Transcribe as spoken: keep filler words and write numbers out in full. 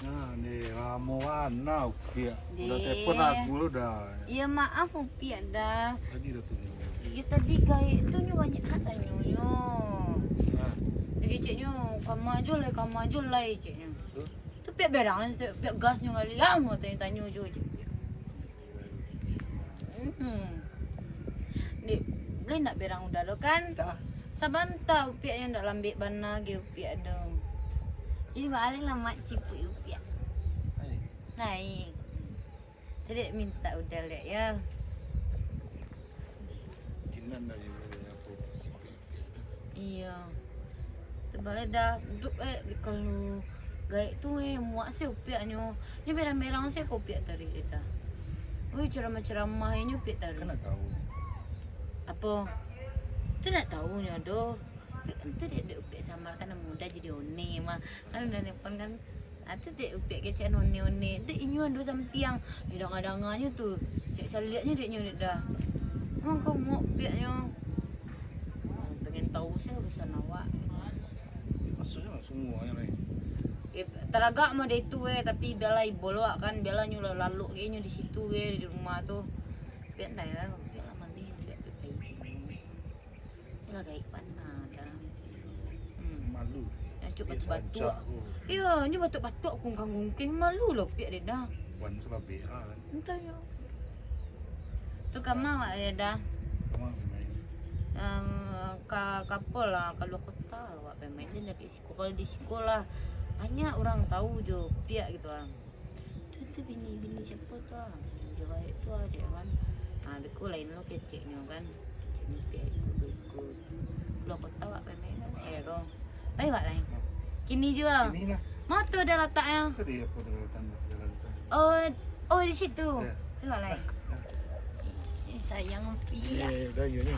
Nah, ni lamo bana Upiak. Udah telepon aku lu dah. Ya maaf Upiak dah. Tadi dah tunggu. Ya tadi gaek tu nyo banyak nak tanyo-nyo. Nah. Jadi ceknyo, "Kama jo lai, kama jo lai," ceknyo. Tu? Tu Piak berang, Piak gas nyo ngali. Ah, mau tanyo-tanyo jo cek. Hmm. Dek, lai nak berang udah lo kan? Tak. Sabanta Upiak nyo ndak lambek bana ge Upiak do. Jadi baalek lah mak cipuik Upiak. Lai. Tadi minta udah lihat ya. Jinan dah juga dia apa. Iyo. Tebalai dah duduk eh di kalu gaek tu eh muak se Upiak nyo. Nyo berang-berang se ko Upiak tadi dah. Oi ceramah-ceramah nyo Upiak tadi. Kan nak tahu. Apo? Tu nak tahu nyo doh. Tapi kan tu dek Upiak samar kan mudah jadi one mah. Kan udah nelpon kan. Ah, tu dek Upiak kecek one-one. Dek inyo ado sampiang. Didanga-danganyo tu. Cek caliaknyo dek nyo dek dah. Mangko muak Upiaknyo. Pengen tahu se urusan awak. Maksudnya semua yang lain. Eh, talagak mah dari tu eh, tapi biarlah ibo awak kan, biarlah nyo lalok ge nyo di situ ge di rumah tu. Biar dah lah, biarlah mandi, biar perbaiki. Itulah gaib panah dah. Hmm. Malu. Yang cuk batuk-batuk. Iyo, nyo batuk-batuk kungkang-kungking, malu lah Upiak dek dah. Wan selabek ah kan. Entah yo. Tu kama awak dek dah. Kama main. Um, ka kapal lah, kaluar kota lah awak pai main je dari siko. Kalau di siko lah banyak urang tahu jo Upiak gitu ah. Tu tu bini bini siapa tu ah? Bini Jawa tu ah dek kan. Ah, beko lain lo keceknyo kan. Keceknyo Upiak iko iko. Kaluar kota awak pai main kan sero. Pai awak lain. Kini juo. Inilah. Motor dah lataknyo. Tadi apa tu tanda jalan tu? Oh, oh di situ. Ya. Pai awak lain. Eh, sayang Upiak. Eh, dah ya ni.